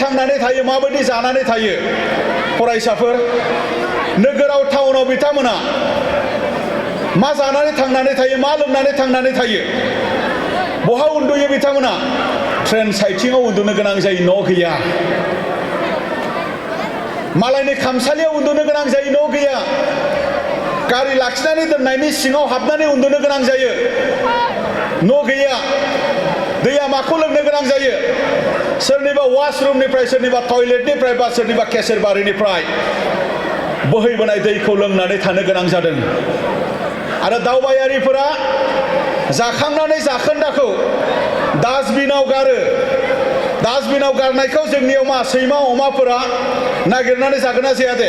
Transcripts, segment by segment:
थांनानै थायो माबायदि जानानै थायो फरायसाफोर नोगोराव टाउनाव बिथांमोना मा जानानै थांनानै थायो मा लोंनानै थांनानै थायो बहा उन्दुयो बिथांमोना ट्रेन साइथिंआव उन्दुनो गोनां जायो न' गैया मालायनि खामसालियाव उन्दुनो गोनां जायो न' गैया गारि लाखिनानै दोननायनि सिङाव हाबनानै उन्दुनो गोनां जायो न' गैया दैया माखौ लोंनो गोनां जायो सोरनिबा वाशरुमनिफ्राय सोरनिबा टयलेटनिफ्राय बा सोरनिबा केसेर बारिनिफ्राय बोहैबोनाय दैखौ लोंनानै थानो गोनां जादों आरो दावबायारिफोरा जाखांनानै जाखोन्दाखौ डास्टबिनाव गारो डास्टबिनाव गारनायखौ जोंनियाव मा सैमा अमाफोरा नागिरनानै जागोन ना जाया दे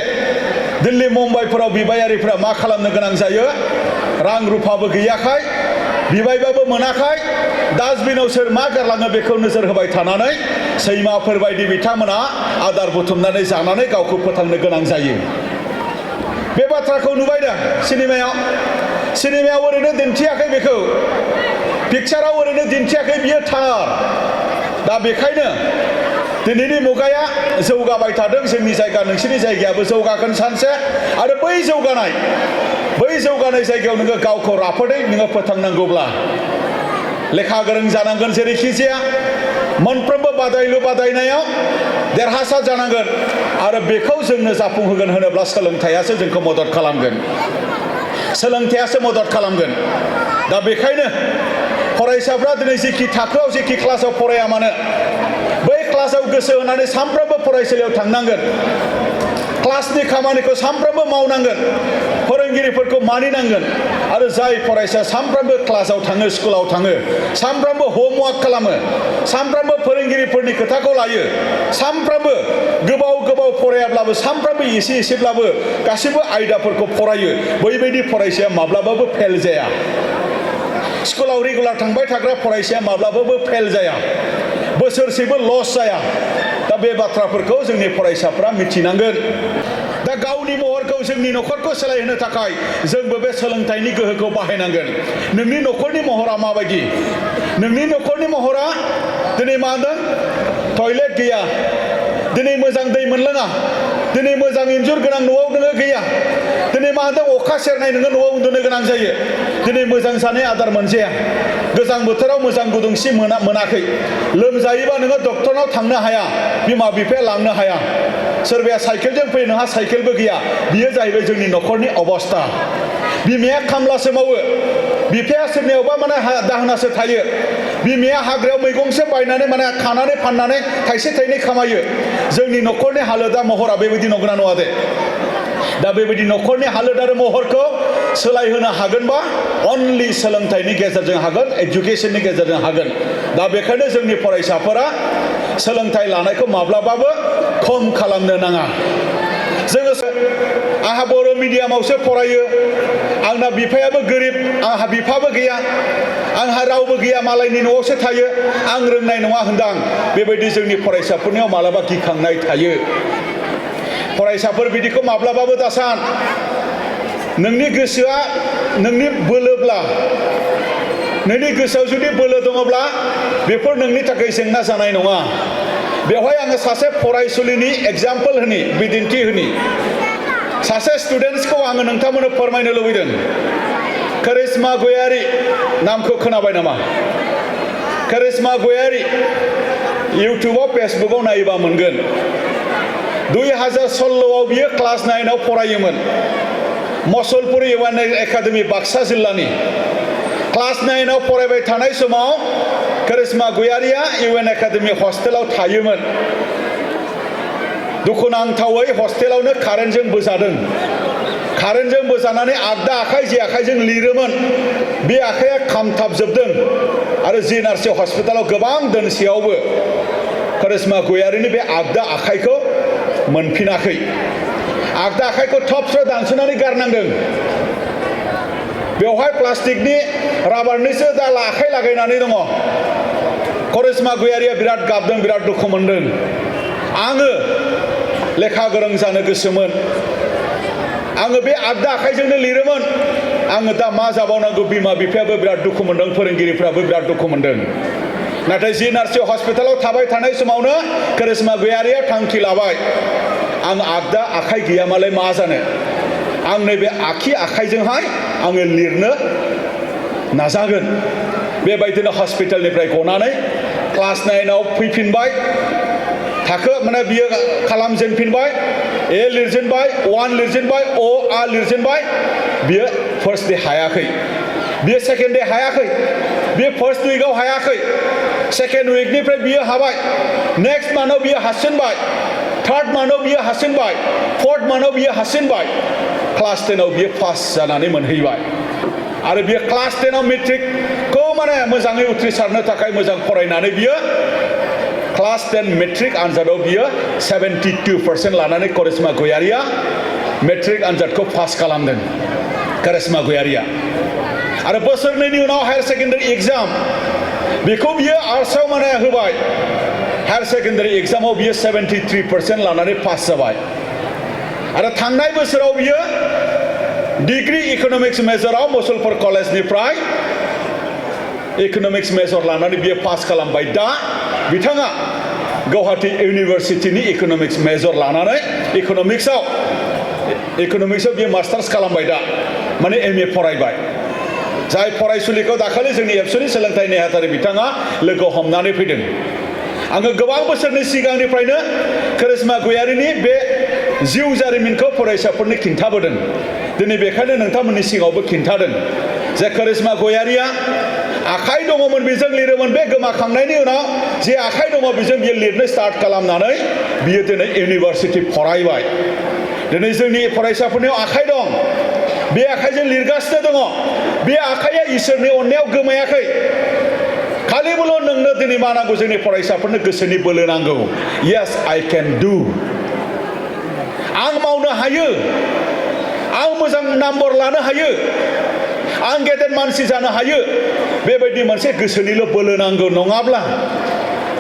दिल्ली मुम्बाइफोराव बिबायारिफोरा मा खालामनो गोनां जायो रां रुफाबो गैयाखाय बिबायबाबो मोनाखाय डास्टबिनाव सोर मा गारलाङो बेखौ नोजोर होबाय थानानै सैमाफोर बायदि बिथांमोना आदार बुथुमनानै जानानै गावखौ फोथांनो गोनां जायो बे बाथ्राखौ नुबाय दा सिनेमायाव ओरैनो दिन्थियाखै बेखौ पिक्चाराव ओरैनो दिन्थियाखै बियो थार दा बेखायनो दिनैनि मुगाया जौगाबाय थादों जोंनि जायगा नोंसिनि जायगायाबो जौगागोन सानसे आरो बै जौगानाय जायगायाव नोङो गावखौ राफोदै नोङो फोथांनांगौब्ला लेखा गोरों जानांगोन जेरैखि जाया मोनफ्रोमबो बादायनायाव देरहासार जानांगोन आरो बेखौ जोंनो जाफुंहोगोन होनोब्ला सोलोंथाइयासो जोंखौ मदद खालामगोन सोलोंथाइयासो मदद खालामगोन दा बेखायनो फरायसाफ्रा दिनै जेखि थाखोआव जेखि क्लासाव फराया मानो बै क्लासाव गोसो होनानै सानफ्रोमबो फरायसालियाव थांनांगोन क्लासनि खामानिखौ सानफ्रोमबो मावनांगोन फोरोंगिरिफोरखौ मानिनांगोन आरो जाय फरायसा सानफ्रोमबो क्लासाव थाङो स्कुलाव थाङो सानफ्रोमबो होमवर्क खालामो सानफ्रोमबो फोरोंगिरिफोरनि खोथाखौ लायो सानफ्रोमबो गोबाव फरायाब्लाबो सानफ्रोमबो एसेब्लाबो गासैबो आयदाफोरखौ फरायो बैबायदि फरायसाया माब्लाबाबो फेल जाया स्कुलाव रेगुलार थांबाय थाग्रा फरायसाया माब्लाबाबो फेल जाया बोसोरसेबो लस जाया दा बे बाथ्राफोरखौ जोंनि फरायसाफ्रा मिथिनांगोन दा गावनि महरखौ जोंनि न'खरखौ सोलायहोनो थाखाय जोंबो बे सोलोंथाइनि गोहोखौ बाहायनांगोन नोंनि न'खरनि महरा माबायदि नोंनि न'खरनि महरा दिनै मा होनदों टयलेट गैया दिनै मोजां दै मोनलोङा दिनै मोजां इन्जुर गोनां न'आव नोङो गैया दिनै मा होनदों अखा सेरनाय नोङो न'आव उन्दुनो गोनां जायो दिनै मोजां जानाय आदार मोनजाया गोजां बोथोराव मोजां गुदुं सि मोनाखै लोमजायोबा नोङो डक्टरनाव थांनो हाया बिमा बिफाया लांनो हाया सोरबाया साइकेलजों फैयो नोंहा साइकेलबो गैया बियो जाहैबाय जोंनि न'खरनि अबस्था बिमाया खामलासो मावो बिफाया सोरनियावबा माने दाहोनासो थायो बिमाया हाग्रायाव मैगंसो बायनानै माने खानानै फाननानै थाइसे थाइनै खामायो जोंनि न'खरनि हालोदा महरा बेबायदि नंगौना नङा दे दा बेबायदि न'खरनि हालोद आरो महरखौ सोलायहोनो हागोनबा अनलि सोलोंथाइनि गेजेरजों हागोन एजुकेशननि गेजेरजों हागोन दा बेखायनो जोंनि फरायसाफोरा सोलोंथाइ लानायखौ माब्लाबाबो खम खालामनो नाङा जोङो आंहा बर' मिडियामावसो फरायो आंना बिफायाबो गोरिब आंहा बिफाबो गैया आंहा रावबो गैया मालायनि न'आवसो थायो आं रोंनाय नङा होनदां बेबायदि जोंनि फरायसाफोरनियाव मालाबा गिखांनाय थायो फरायसाफोर बिदिखौ माब्लाबाबो दासान नोंनि गोसोआ नोंनि बोलोब्ला नोंनि गोसोआव जुदि बोलो दङब्ला बेफोर नोंनि थाखाय जेंना जानाय नङा बेवहाय आङो सासे फरायसुलिनि एग्जाम्पल होनि बिदिन्थि होनि सासे स्टुडेन्ट्सखौ आङो नोंथांमोननो फोरमायनो लुबैदों करिश्मा गयारी नामखौ खोनाबाय नामा करिश्मा गयारी इउटुबाव फेसबुकाव नायोबा मोनगोन 2016आव बियो क्लास 9आव फरायोमोन मसलपुर इउएन एकाडेमि बाक्सा जिल्लानि क्लास 9आव फरायबाय थानाय समाव करिश्मा गयारीया इउएन एकाडेमि हस्टेलाव थायोमोन दुखुनांथावै हस्टेलावनो कारेन्टजों बोजादों कारेन्टजों बोजानानै आगदा आखाइ जे आखाइजों लिरोमोन बे आखाइया खामथाबजोबदों आरो जिएनआरसि हस्पिटालाव गोबां दोनसेयावबो करिश्मा गयारीनि बे आगदा आखाइखौ मोनफिनाखै आगदा आखाइखौ थबस्र' दानस'नानै गारनांदों बेवहाय प्लास्टिकनि राबारनिसो दाला आखाइ लागायनानै दङ करिश्मा गयारीया बिराद गाबदों बिराद दुखु मोनदों आङो लेखा गोरों जानो गोसोमोन आङो बे आगदा आखाइजोंनो लिरोमोन आङो दा मा जाबावनांगौ बिमा बिफायाबो बिराद दुखु मोनदों फोरोंगिरिफ्राबो बिराद दुखु मोनदों नाथाय GNRC हस्पिटालाव थाबाय थानाय समावनो करिश्मा गयारिया थांखि लाबाय आं आगदा आखाइ गैयामालाय मा जानो आं नैबे आखि आखाइजोंहाय आङो लिरनो नाजागोन बेबायदिनो हस्पिटालनिफ्राय गनानै क्लास 9आव फैफिनबाय थाखो माने बियो खालामजेनफिनबाय ए लिरजेनबाय 1 लिरजेनबाय अ आ लिरजेनबाय बियो फर्स्ट डे हायाखै बियो सेकेन्ड डे हायाखै बियो फर्स्ट उइकआव हायाखै सेकेन्ड उइकनिफ्राय बियो हाबाय नेक्स्ट मान्थआव बियो हासिनबाय थार्ड मान्थआव बियो हासिनबाय फोर्थ मान्थआव बियो हासिनबाय क्लास 10आव बियो पास जानानै मोनहैबाय आरो बियो क्लास 10आव मेट्रिकखौ माने मोजाङै उथ्रिसारनो थाखाय मोजां फरायनानै बियो क्लास 10 मेट्रिक आनजादाव बियो 72% लानानै करिश्मा गयारिया मेट्रिक आनजादखौ पास खालामदों करिश्मा गयारिया आरो बोसोरनैनि उनाव हायार सेकेन्डारि एग्जाम बेखौ बियो आर्ट्सआव माने होबाय हायार सेकेन्डारि एग्जामाव बियो 73% लानानै पास जाबाय आरो थांनाय बोसोराव बियो डिग्री इकनमिक्स मेजराव मुसलपुर कलेजनिफ्राय इकनमिक्स मेजर लानानै बियो पास खालामबाय दा बिथाङा गुवाहाटी इउनिभार्सिटिनि इकनमिक्स मेजर लानानै इकनमिक्सआव बियो मास्टार्स खालामबाय दा माने MA फरायबाय जाय फरायसुलिखौ दाखालि जोंनि एबसुनि सोलोंथाइ नेहाथारि बिथाङा लोगो हमनानै फैदों आङो गोबां बोसोरनि सिगांनिफ्रायनो करिश्मा गयारिनि बे जिउ जारिमिनखौ फरायसाफोरनो खिन्थाबोदों दिनै बेखायनो नोंथांमोननि सिगाङावबो खिन्थादों जे करिश्मा गयारिया आखाइ दङमोन बेजों लिरोमोन बे गोमाखांनायनि उनाव जे आखाइ दङ बेजों बियो लिरनो स्टार्ट खालामनानै बियो दिनै इउनिभार्सिटि फरायबाय दिनै जोंनि फरायसाफोरनियाव आखाइ दं बे आखाइजों लिरगासिनो दङ बे आखाइया इसोरनि अननायाव गोमायाखै खालिबोल' नोंनो दिनै मा नांगौ जोंनि फरायसाफोरनो गोसोनि बोलो नांगौ येस आइ केन डु आं मावनो हायो आं मोजां नाम्बार लानो हायो आं गेदेर मानसि जानो हायो बेबायदि मोनसे गोसोनिल' बोलो नांगौ नङाब्ला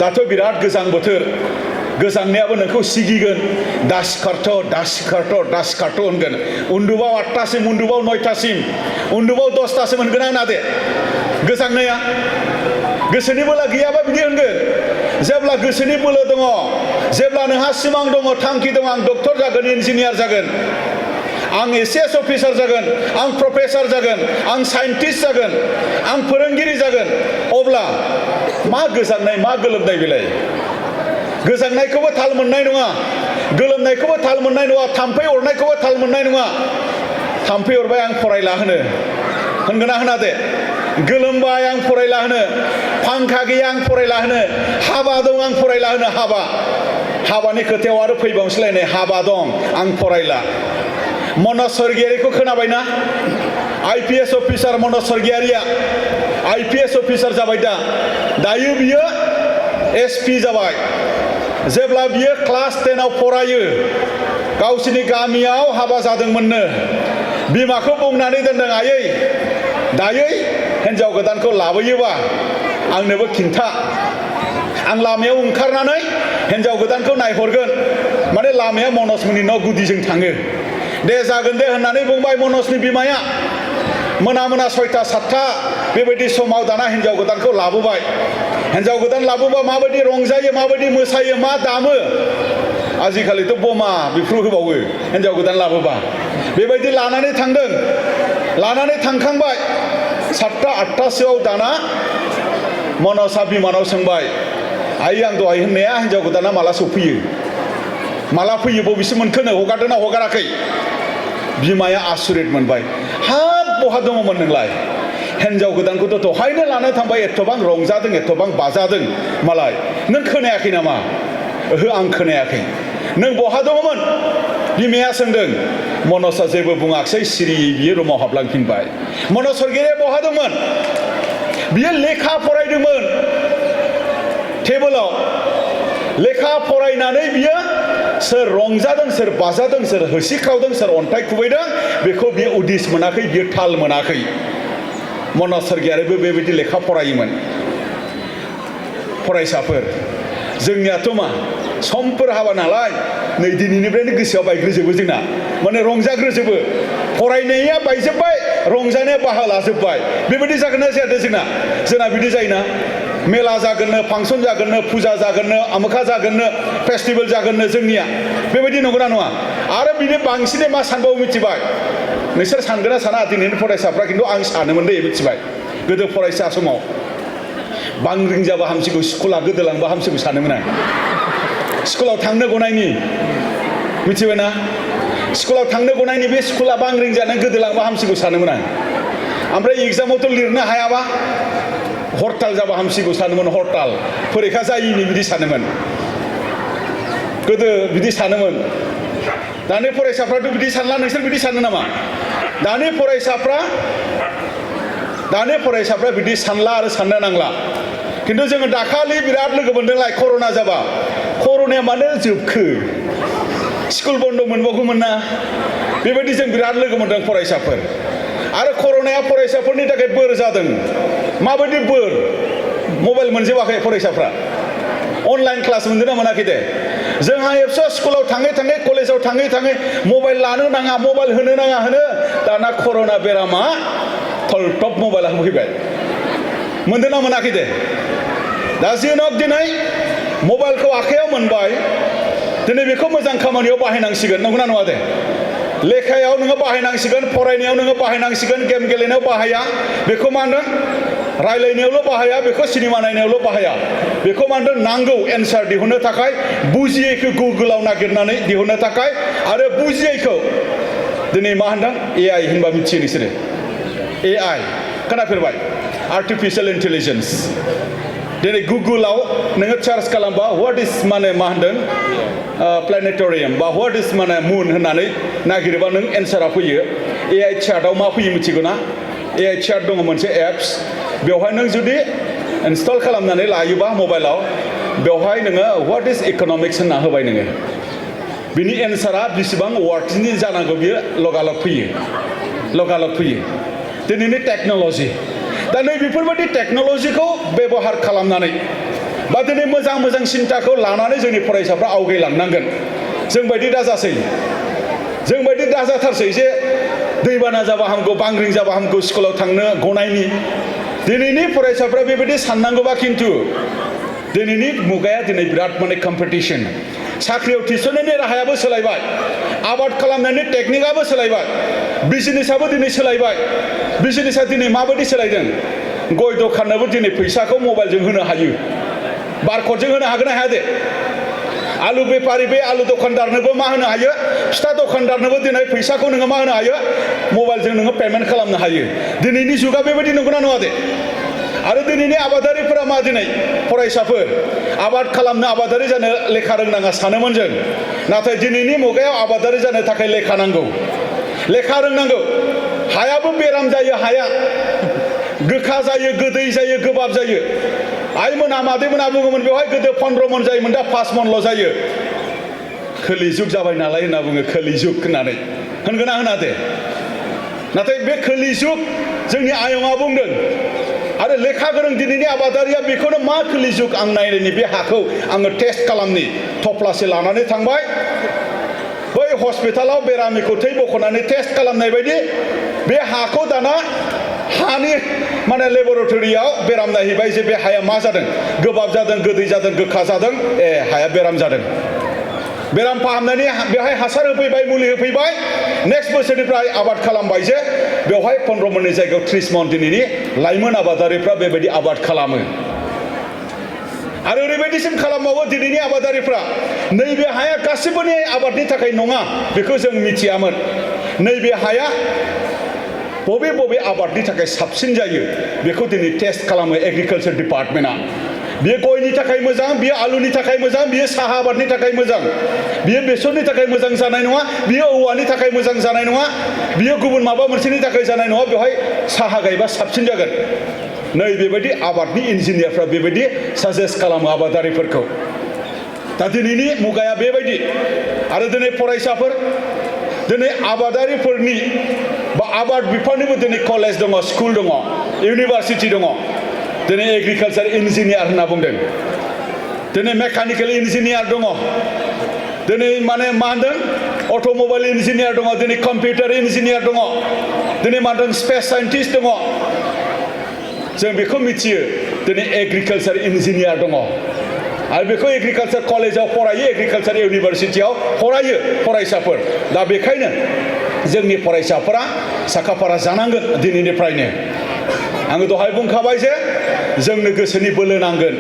दाथ' बिराद गोजां बोथोर गोजांनायाबो नोंखौ सिगिगोन दासिखारथ' होनगोन उन्दुबाव 8टासिम उन्दुबाव 9टासिम उन्दुबाव 10टासिम होनगोन आं नादे गोजांनाया गोसोनि बोला गैयाबा बिदि होनगोन जेब्ला गोसोनि बोलो दङ जेब्ला नोंहा सिमां दङ थांखि दङ आं डक्टर जागोन इन्जिनियार जागोन आं एसएस अफिसार जागोन आं प्रफेसर जागोन आं साइन्टिस्ट जागोन आं फोरोंगिरि जागोन अब्ला मा गोजांनाय मा गोलोमनाय बेलाय गोजांनायखौबो थाल मोननाय नङा गोलोमनायखौबो थाल मोननाय नङा थाम्फै अरनायखौबो थाल मोननाय नङा थाम्फै अरबाय आं फरायला होनगोन ना होना दे गोलोमबाय आं फरायला होनो फांखा गैया आं फरायला होनो हाबा दं आं फरायला होनो हाबानि खोथायाव आरो फैबावसैलायनाय हाबा दं आं फरायला मनज स्वर्गियारिखौ खोनाबायना IPS अफिसार मनज स्वर्गियारिया IPS अफिसार जाबाय दायो बियो SP जाबाय जेब्ला बियो क्लास 10आव फरायो गावसिनि गामियाव हाबा जादोंमोननो बिमाखौ बुंनानै दोनदों आयै दायै हिन्जाव गोदानखौ लाबोयोबा आंनोबो खिन्था आं लामायाव ओंखारनानै हिन्जाव गोदानखौ नायहरगोन माने लामाया मनजमोननि न' गुदिजों थाङो दे जागोन दे होननानै बुंबाय मनजनि बिमाया मोना 6टा 7टा बेबायदि समाव दाना हिन्जाव गोदानखौ लाबोबाय हिन्जाव गोदान लाबोबा माबायदि रंजायो माबायदि मोसायो मा दामो आजिखालिथ' बमा बिफ्रु होबावो हिन्जाव गोदान लाबोबा बेबायदि लानानै थांदों लानानै थांखांबाय 7टा 8टासोआव दाना मनजआ बिमानाव सोंबाय आइ आं दहाय होननाया हिन्जाव गोदाना माला सफैयो माला फैयो बबेसो मोनखोनो हगारदोंना हगाराखै बिमाया आसुरित मोनबाय हाब बहा दङमोन नोंलाय हिन्जाव गोदानखौथ' दहायनो लानो थांबाय एथबां रंजादों एथबां बाजादों मालाय नों खोनायाखै नामा ओहो आं खोनायाखै नों बहा दङमोन बिमाया सोंदों मनजआ जेबो बुङाखसै सिरियै बियो रुमाव हाबलांफिनबाय मनज स्वर्गियारिया बहा दंमोन बियो लेखा फरायदोंमोन टेबोलाव लेखा फरायनानै बियो सोर रंजादों सोर बाजादों सोर होसिख्रावदों सोर अन्थाइ खुबैदों बेखौ बियो उदिस मोनाखै बियो थाल मोनाखै मनज स्वर्गियारियाबो बेबायदि लेखा फरायोमोन फरायसाफोर जोंनियाथ' मा समफोर हाबा नालाय नै दिनैनिफ्रायनो गोसोआव बायग्रोजोबो जोंना माने रंजाग्रोजोबो फरायनाया बायजोब्बाय रंजानाया बाहा लाजोब्बाय बेबायदि जागोन ना जायाथो जोंना बिदि जायोना मेला जागोननो फांसन जागोननो फुजा जागोननो आमुखा जागोननो फेस्टिभेल जागोननो जोंनिया बेबायदि नंगौना नङा आरो बिनि बांसिनै मा सानबावो मिथिबाय नोंसोर सानगोन ना साना दिनैनि फरायसाफ्रा खिन्थु आं सानोमोन दे मिथिबाय गोदो फरायसा समाव बांग्रिं जाबा हामसिगौ स्कुला गोदोलांबा हामसिगौ सानोमोन आं स्कुलाव थांनो गनायनि मिथिबायना स्कुलाव थांनो गनायनि बे स्कुला बांग्रिं जानानै गोदोलांबा हामसिगौ सानोमोन आं ओमफ्राय एग्जामावथ' लिरनो हायाबा हरताल जाबा हामसिगौ सानोमोन हरताल फरिखा जायिनि बिदि सानोमोन गोदो बिदि सानोमोन दानि फरायसाफ्राथ' बिदि सानला नोंसोर बिदि सानो नामा दानि फरायसाफ्रा बिदि सानला आरो साननो नांला खिन्थु जोङो दाखालि बिराद लोगो मोनदोंलाय कर'ना जाबा कर'नाया मानो जोबखो स्कुल बन्द मोनबावगौमोन ना बेबायदि जों बिराद लोगो मोनदों फरायसाफोर आरो कर'नाया फरायसाफोरनि थाखाय बोर जादों माबायदि बोर मबाइल मोनजोबाखै फरायसाफ्रा अनलाइन क्लास मोनदों ना मोनाखै दे जोंहा एबसु स्कुलाव थाङै थाङै कलेजाव थाङै थाङै मबाइल लानो नाङा मबाइल होनो नाङा होनो दाना कर'ना बेरामा थलटप मबाइला फैबाय मोनदों ना मोनाखै दे दा जेन'क दिनै मबाइलखौ आखायाव मोनबाय दिनै बेखौ मोजां खामानियाव बाहायनांसिगोन नंगौना नङा दे लेखायाव नोङो बाहायनांसिगोन फरायनायाव नोङो बाहायनांसिगोन गेम गेलेनायाव बाहाया बेखौ मा होनदों रायलायनायावल' बाहाया बेखौ सिनेमा नायनायावल' बाहाया बेखौ मा होनदों नांगौ एन्सार दिहुननो थाखाय बुजियैखौ गुगोलाव नागिरनानै दिहुननो थाखाय आरो बुजियैखौ दिनै मा होनदों AI होनबा मिथियो नोंसोरो AI खोनाफेरबाय आर्टिफिशियेल इन्टेलिजेन्स दिनै गुगोलाव नोङो सार्च खालामबा व्हाट इज माने मा होनदों प्लेनेटरियाम बा व्हाट इज माने मुन होननानै नागिरोबा नों एन्सारा फैयो AI चार्टआव मा फैयो मिथिगौ ना AI चार्ट दङ मोनसे एप्स बेवहाय नों जुदि इनस्टल खालामनानै लायोबा मबाइलाव बेवहाय नोङो व्हाट इज इक'नमिक्स होनना होबाय नोङो बिनि एन्सारा बेसेबां वार्डनि जानांगौ बियो लगालग फैयो दिनैनि टेक्न'लजि दा नै बेफोरबायदि टेक्न'लजिखौ बेबहार खालामनानै बा दिनै मोजां सिन्थाखौ लानानै जोंनि फरायसाफ्रा आवगायलांनांगोन जोंबायदि दाजाथारसै जे दैबाना जाबा हामगौ बांग्रिं जाबा हामगौ स्कुलाव थांनो गनायनि दिनैनि फरायसाफ्रा बेबायदि साननांगौबा खिन्थु दिनैनि मुगाया दिनै बिराद माने कम्पिटिसन साख्रियाव थिसननायनि राहायाबो सोलायबाय आबाद खालामनायनि टेकनिकआबो सोलायबाय बिजनेसआबो दिनै सोलायबाय बिजनेसआ दिनै माबायदि सोलायदों गय दखाननोबो दिनै फैसाखौ मबाइलजों होनो हायो बारक'डजों होनो हागोन ना हाया दे आलु बेफारि बे आलु दखानदारनोबो मा होनो हायो फिथा दखानदारनोबो दिनै फैसाखौ नोङो मा होनो हायो मबाइलजों नोङो पेमेन्ट खालामनो हायो दिनैनि जुगा बेबायदि नंगौना नङा दे आरो दिनैनि आबादारिफोरा मा दिनै फरायसाफोर आबाद खालामनो आबादारि जानो लेखा रोंनाङा सानोमोन जों नाथाय दिनैनि मुगायाव आबादारि जानो थाखाय लेखा रोंनांगौ हायाबो बेराम जायो हाया गोखा जायो गोदै जायो गोबाब जायो आइमोना मादैमोना बुङोमोन बेवहाय गोदो 15 मन जायोमोन दा 5 मनल' जायो खोलि जुग जाबाय नालाय होनना बुङो खोलि जुग होननानै होनगोना होना दे नाथाय बे खोलि जुग जोंनि आयंआ बुंदों आरो लेखा गोरों दिनैनि आबादारिया बेखौनो मा खोलि जुग आं नायनायनि बे हाखौ आङो टेस्ट खालामनि थफ्लासे लानानै थांबाय बै हस्पिटालाव बेरामिखौ थै बख'नानै टेस्ट खालामनाय बायदि बे हाखौ दाना हानि माने लेबरेटरियाव बेराम नायहैबाय जे बे हाया मा जादों गोबाब जादों गोदै जादों गोखा जादों हाया बेराम जादों बेराम फाहामनायनि बेवहाय हासार होफैबाय मुलि होफैबाय नेक्स्ट बोसोरनिफ्राय आबाद खालामबाय जे बेवहाय 15 मननि जायगायाव 30 मन दिनैनि लाइमोन आबादारिफ्रा बेबायदि आबाद खालामो आरो ओरैबायदिसिम खालामबावो दिनैनि आबादारिफ्रा नैबे हाया गासिबोनि आबादनि थाखाय नङा बेखौ जों मिथियामोन नैबे हाया बबे आबादनि थाखाय साबसिन जायो बेखौ दिनै टेस्ट खालामो एग्रिकालचार डिपार्टमेन्टआ बियो गयनि थाखाय मोजां बियो आलुनि थाखाय मोजां बियो साहा आबादनि थाखाय मोजां बियो बेसरनि थाखाय मोजां जानाय नङा बियो औवानि थाखाय मोजां जानाय नङा बियो गुबुन माबा मोनसेनि थाखाय जानाय नङा बेवहाय साहा गायबा साबसिन जागोन नै बेबायदि आबादनि इन्जिनियारफ्रा बेबायदि साजेस्ट खालामो आबादारिफोरखौ दा दिनैनि मुगाया बेबायदि आरो दिनै फरायसाफोर दिनै आबादारिफोरनि बा आबाद बिफाननिबो दिनै कलेज दङ स्कुल दङ इउनिभारसिटि दङ दिनै एग्रिकालचार इन्जिनियार होनना बुंदों दिनै मेकानिकेल इन्जिनियार दङ दिनै माने मा होनदों अट'मबाइल इन्जिनियार दङ दिनै कम्पिउटार इन्जिनियार दङ दिनै मा होनदों स्पेस साइन्टिस्ट दङ जों बेखौ मिथियो दिनै एग्रिकालचार इन्जिनियार दङ आरो बेखौ एग्रिकालचार कलेजाव फरायो एग्रिकालचार इउनिभारसिटियाव फरायो फरायसाफोर दा बेखायनो जोंनि फरायसाफोरा साखाफारा जानांगोन दिनैनिफ्रायनो आङो दहाय बुंखाबाय जे जोंनो गोसोनि बोलो नांगोन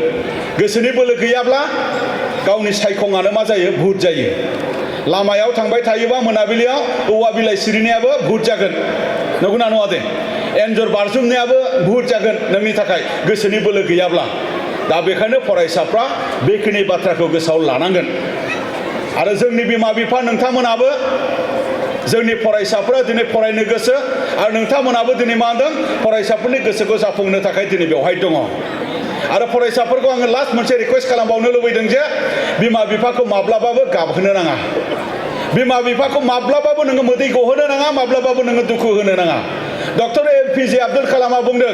गोसोनि बोलो गैयाब्ला गावनि सायखङानो मा जायो भुत जायो लामायाव थांबाय थायोबा मोनाबिलियाव औवा बिलाइ सिरिनायाबो भुत जागोन नंगौना नङा दे एन्जर बारजुमनायाबो भुत जागोन नोंनि थाखाय गोसोनि बोलो गैयाब्ला दा बेखायनो फरायसाफ्रा बेखिनि बाथ्राखौ गोसोआव लानांगोन आरो जोंनि बिमा बिफा नोंथांमोनाबो जोंनि फरायसाफ्रा दिनै फरायनो गोसो आरो नोंथांमोनाबो दिनै मा होनदों फरायसाफोरनि गोसोखौ जाफुंनो थाखाय दिनै बेवहाय दङ आरो फरायसाफोरखौ आङो लास्ट मोनसे रिक्वेस्ट खालामबावनो लुबैदों जे बिमा बिफाखौ माब्लाबाबो गाबहोनो नाङा बिमा बिफाखौ माब्लाबाबो नोङो मोदै गहोनो नाङा माब्लाबाबो नोङो दुखु होनो नाङा डक्टर एपिजे आब्दुल कालामा बुंदों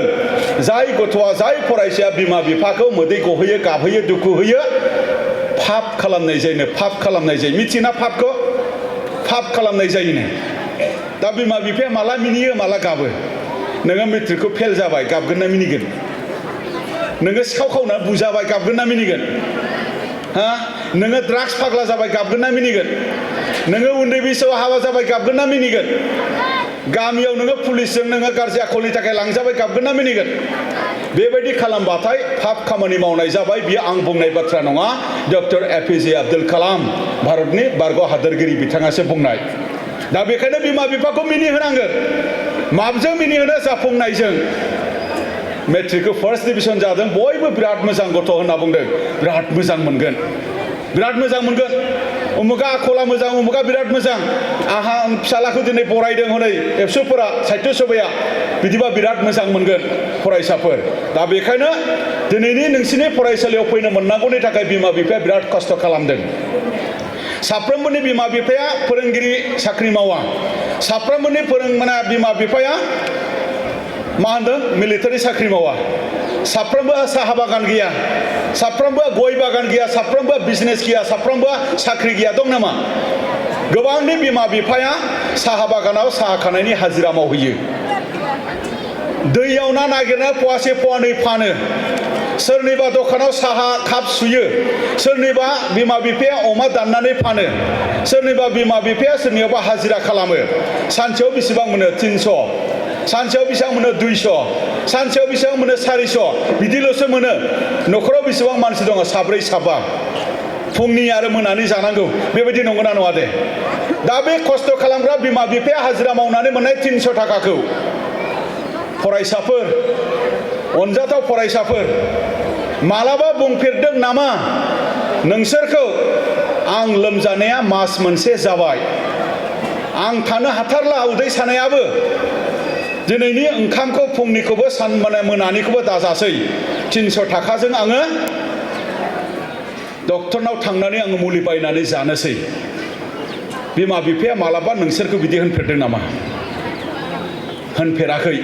जाय गथ'आ जाय फरायसाया बिमा बिफाखौ मोदै गहोयो गाबहोयो दुखु होयो पाप खालामनाय जायो पाप खालामनाय जायो मिथिना पापखौ पाप खालामनाय जायोनो दा बिमा बिफाया माला मिनियो माला गाबो नोङो मेट्रिकखौ फेल जाबाय गाबगोन ना मिनिगोन नोङो सिखाव खावना बुजाबाय गाबगोन ना मिनिगोन हा नोङो ड्राग्स फाग्ला जाबाय गाबगोन ना मिनिगोन नोङो उन्दै बैसोआव हाबा जाबाय गाबगोन ना मिनिगोन गामियाव नोङो पुलिसजों नोङो गाज्रि आखलनि थाखाय लांजाबाय गाबगोन ना मिनिगोन बेबायदि खालामबाथाय पाप खामानि मावनाय जाबाय बियो आं बुंनाय बाथ्रा नङा डक्टर एपिजे आब्दुल कालाम भारतनि बारग' हादोरगिरि बिथाङासो बुंनाय दा बेखायनो बिमा बिफाखौ मिनिहोनांगोन माबजों मिनिहोनो जाफुंनायजों मेट्रिकखौ फार्स्ट डिभिजन जादों बयबो बिराद मोजां गथ' होनना बुंदों बिराद मोजां मोनगोन बिराद मोजां मोनगोन उमुगा आखला मोजां उमुगा बिराद मोजां आहा फिसालाखौ दिनै बरायदों हनै एबसुफोरा साहित्य सभाया बिदिबा बिराद मोजां मोनगोन फरायसाफोर दा बेखायनो दिनैनि नोंसिनि फरायसालियाव फैनो मोननांगौनि थाखाय बिमा बिफाया बिराद खस्थ' खालामदों साफ्रोमबोनि बिमा बिफाया फोरोंगिरि साख्रि मावा साफ्रोमबोनि बिमा बिफाया मा होनदों मिलिटारि साख्रि मावा साफ्रोमबो साहा बागान गैया साफ्रोमबो गय बागान गैया साफ्रोमबो बिजनेस गैया साफ्रोमबो साख्रि गैया दं नामा गोबांनि बिमा बिफाया साहा बागानाव साहा खानायनि हाजिरा मावहैयो दैयाव ना नागिरना फवासे फवानै फानो सोरनिबा दखानाव साहा काप सुयो सोरनिबा बिमा बिफाया अमा दाननानै फानो सोरनिबा बिमा बिफाया सोरनियावबा हाजिरा खालामो सानसेयाव बेसेबां मोनो 300 सानसेयाव बेसेबां मोनो 200 सानसेयाव बेसेबां मोनो 400 बिदिल'सो मोनो न'खराव बेसेबां मानसि दङ साब्रै साबा फुंनि आरो मोनानि जानांगौ बेबायदि नंगौना नङा दे दा बे खस्थ' खालामग्रा बिमा बिफाया हाजिरा मावनानै मोननाय 300 थाखाखौ फरायसाफोर अनजाथाव फरायसाफोर मालाबा बुंफेरदों नामा नोंसोरखौ आं लोमजानाया मास मोनसे जाबाय आं थानो हाथारला उदै सानायाबो दिनैनि ओंखामखौ फुंनिखौबो मोनानिखौबो दाजासै 300 थाखाजों आङो डक्टरनाव थांनानै आङो मुलि बायनानै जानोसै बिमा बिफाया मालाबा नोंसोरखौ बिदि होनफेरदों नामा होनफेराखै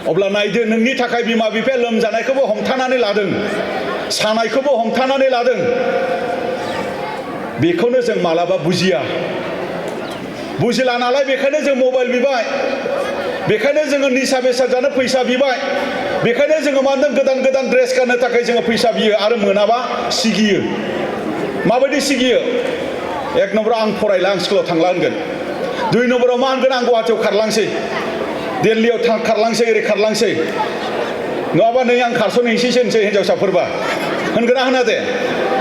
अब्ला नायदो नोंनि थाखाय बिमा बिफाया लोमजानायखौबो हमथानानै लादों सानायखौबो हमथानानै लादों बेखौनो जों मालाबा बुजिला नालाय बेखायनो जों मबाइल बिबाय बेखायनो जोङो निसा बेसाद जानो फैसा बिबाय बेखायनो जोङो मा होनदों गोदान गोदान ड्रेस गाननो थाखाय जोङो फैसा बियो आरो मोनाबा सिगियो माबायदि सिगियो एक नम्बराव आं फरायला आं स्कुलाव थांला होनगोन 2 नम्बराव मा होनगोन आं गुवाहाटियाव खारलांसै दिल्लीयाव खारलांसै ओरै खारलांसै नङाबा नै आं खारस'नहैसैसो होनसै हिन्जावसाफोरबा होनगोना होना दे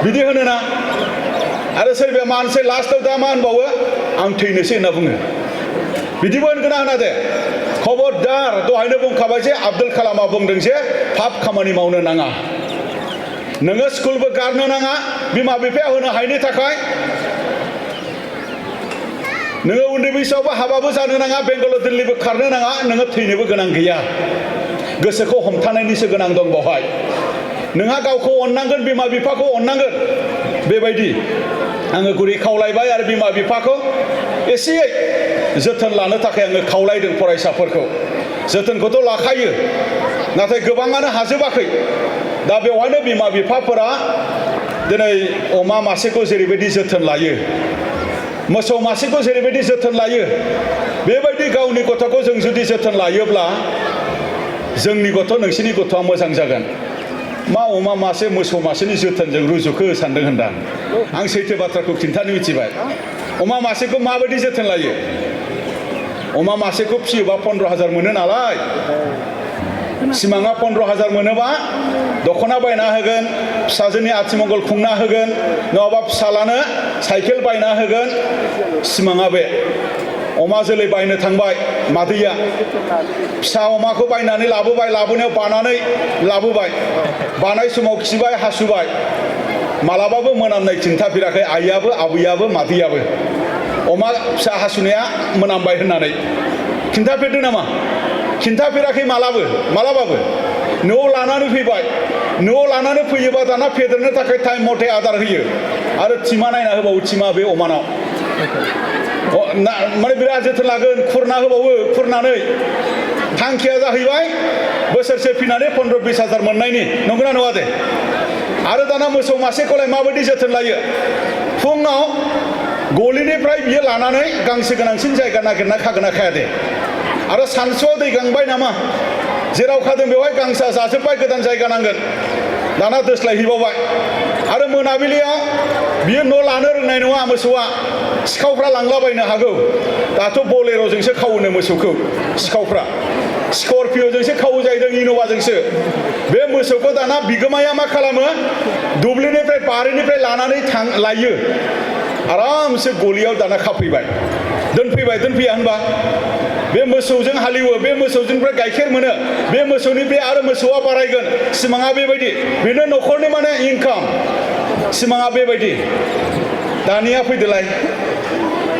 बिदि होनोना आरो सोरबाया मानसै लास्टआव दा मा होनबावो आं थैनोसै होनना बुङो बिदिबो होनगोना होना दे खबरदार दहायनो बुंखाबाय जे आब्दुल कालामा बुंदों जे पाप खामानि मावनो नाङा नोङो स्कुलबो गारनो नाङा बिमा बिफाया होनो हायैनि थाखाय नोङो उन्दै बैसोआवबो हाबाबो जानो नाङा बेंगालर दिल्लीबो खारनो नाङा नोङो थैनोबो गोनां गैया गोसोखौ हमथानायनिसो गोनां दं बावहाय नोंहा गावखौ अननांगोन बिमा बिफाखौ अननांगोन बेबायदि आङो गुरै खावलायबाय आरो बिमा बिफाखौ एसेयै जोथोन लानो थाखाय आङो खावलायदों फरायसाफोरखौ जोथोनखौथ' लाखायो नाथाय गोबाङानो हाजोबाखै दा बेवहायनो बिमा बिफाफोरा दिनै अमा मासेखौ जेरैबायदि जोथोन लायो मोसौ मासेखौ जेरैबायदि जोथोन लायो बेबायदि गावनि गथ'खौ जों जुदि जोथोन लायोब्ला जोंनि गथ' नोंसिनि गथ'आ मोजां जागोन मा अमा मासे मोसौ मासेनि जोथोनजों रुजुखो सानदों होनदां आं सैथो बाथ्राखौ खिन्थानो मिथिबाय अमा मासेखौ माबायदि जोथोन लायो अमा मासेखौ फियोबा 15,000 मोनो नालाय सिमाङा 15,000 मोनोबा दख'ना बायना होगोन फिसाजोनि आथिमंगल खुंना होगोन नङाबा फिसालानो साइकेल बायना होगोन सिमाङा बे अमा जोलै बायनो थांबाय मादैया फिसा अमाखौ बायनानै लाबोबाय लाबोनायाव बानानै लाबोबाय बानाय समाव खिबाय हासुबाय मालाबाबो मोनामनाय खिन्थाफेराखै आइयाबो आबैयाबो मादैयाबो अमा फिसा हासुनाया मोनामबाय होननानै खिन्थाफेरदों नामा खिन्थाफेराखै मालाबाबो न'आव लानानै फैबाय न'आव लानानै फैयोबा दाना फेदेरनो थाखाय टाइम मथे आदार होयो आरो थिमा नायना होबावो थिमा बे अमानाव माने बिराद जोथोन लागोन खुरना होबावो खुरनानै थांखिया जाहैबाय बोसोरसे फिनानै 15-20 मोननायनि नंगौना नङा दे आरो दाना मोसौ मासेखौलाय माबायदि जोथोन लायो फुङाव गलिनिफ्राय बियो लानानै गांसो गोनांसिन जायगा नागिरना खागोना खाया दे आरो सानसुआव दै गांबाय नामा जेराव खादों बेवहाय गांसोआ जाजोब्बाय गोदान जायगा नांगोन दाना दोस्लायहैबावबाय आरो मोनाबिलियाव बियो न' लानो रोंनाय नङा मोसौआ सिखावफ्रा लांलाबायनो हागौ दाथ' बलेर'जोंसो खावोनो मोसौखौ सिखावफ्रा स्करपिय'जोंसो खावो जाहैदों इन'भाजोंसो बे मोसौखौ दाना बिगोमाया मा खालामो दुब्लिनिफ्राय बारिनिफ्राय लानानै लायो आरामसे गलियाव दाना खाफैबाय दोनफैया होनबा बे मोसौजों हालेवो बे मोसौजोंनिफ्राय गाइखेर मोनो बे मोसौनिफ्राय आरो मोसौआ बारायगोन सिमाङा बेबायदि बेनो न'खरनि माने इनकाम सिमाङा बेबायदि दानिया फैदोलाय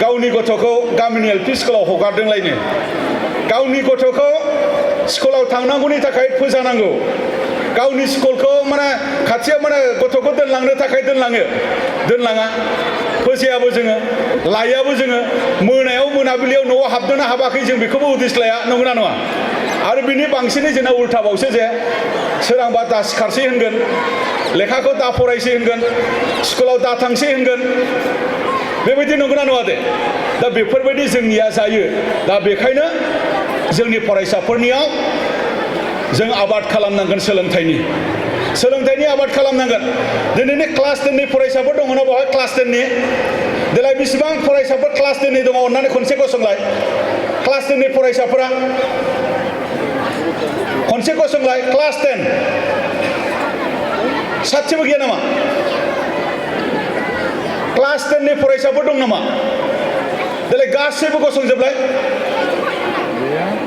गावनि गथ'खौ गामिनि एलपि स्कुलाव हगारदोंलायनो गावनि गथ'खौ स्कुलाव थांनांगौनि थाखाय फोजानांगौ गावनि स्कुलखौ माने खाथियाव माने गथ'खौ दोनलांनो थाखाय दोनलाङा फोजायाबो जोङो लायाबो जोङो मोनायाव मोनाबिलियाव न'आव हाबदोंना हाबाखै जों बेखौबो उदिस लाया नंगौना नङा आरो बिनि बांसिनै जोंना उल्थाबावसो जे सोरांबा दा सिखारसै होनगोन लेखाखौ दा फरायसै होनगोन स्कुलाव दा थांसै होनगोन बेबायदि नंगौना नङा दे दा बेफोरबायदि जोंनिया जायो दा बेखायनो जोंनि फरायसाफोरनियाव जों आबाद खालामनांगोन सोलोंथाइनि आबाद खालामनांगोन दिनैनि क्लास 10 नि फरायसाफोर दङना बेवहाय क्लास 10 नि देलाय बेसेबां फरायसाफोर क्लास 10 नि दङ अननानै खनसे गसंलाय क्लास 10 नि फरायसाफोरा खनसे गसंलाय क्लास 10 सासेबो गैया नामा क्लास 10 नि फरायसाफोर दं नामा देलाय गासैबो गसंजोबलाय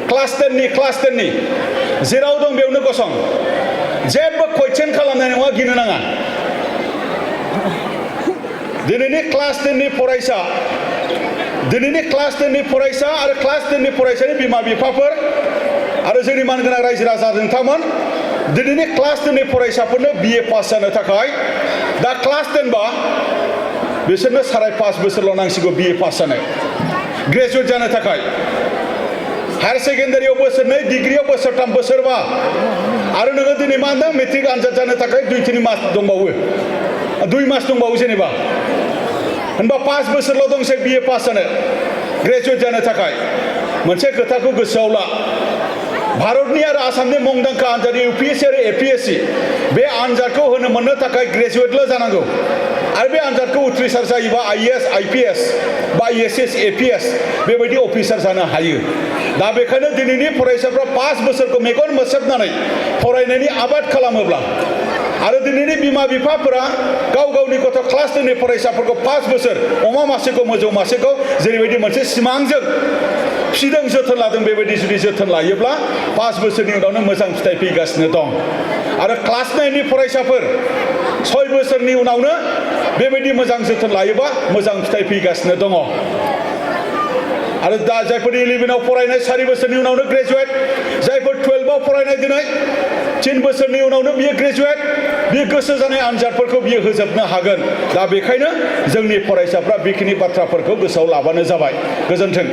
क्लास 10 नि जेराव दं बेयावनो गसं जेबो कुइसन खालामनाय नङा गिनो नाङा दिनैनि क्लास 10 नि फरायसा आरो क्लास 10 नि फरायसानि बिमा बिफाफोर आरो जोंनि मानगोनां रायजो राजा नोंथांमोन दिनैनि क्लास 10 नि फरायसाफोरनो BA पास जानो थाखाय दा क्लास 10 बा बिसोरनो 5.5 बोसोरल' नांसिगौ BA पास जानो ग्रेजुवेट जानो थाखाय हायर सेकेन्डारियाव बोसोरनै डिग्रियाव बोसोरथाम बोसोरबा आरो नोङो दिनै मा होनदों मेट्रिक आनजाद जानो थाखाय 2-3 मास दंबावो 2 मास दंबावो जेनेबा होनबा 5 बोसोरल' दंसै BA पास जानो ग्रेजुवेट जानो थाखाय मोनसे खोथाखौ गोसोआव ला भारतनि आरो आसामनि मुंदांखा आनजाद UPSC आरो APSC बे आनजादखौ मोननो थाखाय ग्रेजुवेटल' जानांगौ आरो बे आनजादखौ उथ्रिसार जायोबा IAS IPS बा ISS APS बेबायदि अफिसार जानो हायो दा बेखायनो दिनैनि फरायसाफ्रा 5 बोसोरखौ मेगन मोसेबनानै फरायनायनि आबाद खालामोब्ला आरो दिनैनि बिमा बिफाफोरा गावनि गथ' क्लास 10 नि फरायसाफोरखौ 5 बोसोर अमा मासेखौ मोसौ मासेखौ जेरैबायदि मोनसे सिमांजों फिदों जोथोन लादों बेबायदि जुदि जोथोन लायोब्ला 5 बोसोरनि उनावनो मोजां फिथाइ फैगासिनो दं आरो क्लास 9 नि फरायसाफोर 6 बोसोरनि उनावनो बेबायदि मोजां जोथोन लायोबा मोजां फिथाइ फैगासिनो दङ आरो दा जायफोर 11 आव फरायनाय 4 बोसोरनि उनावनो ग्रेजुवेट जायफोर 12 आव फरायनाय दिनै 3 बोसोरनि उनावनो बियो ग्रेजुवेट बियो गोसो जानाय आनजादफोरखौ बियो होजोबनो हागोन दा बेखायनो जोंनि फरायसाफ्रा बेखिनि बाथ्राफोरखौ गोसोआव लाबानो जाबाय गोजोन्थों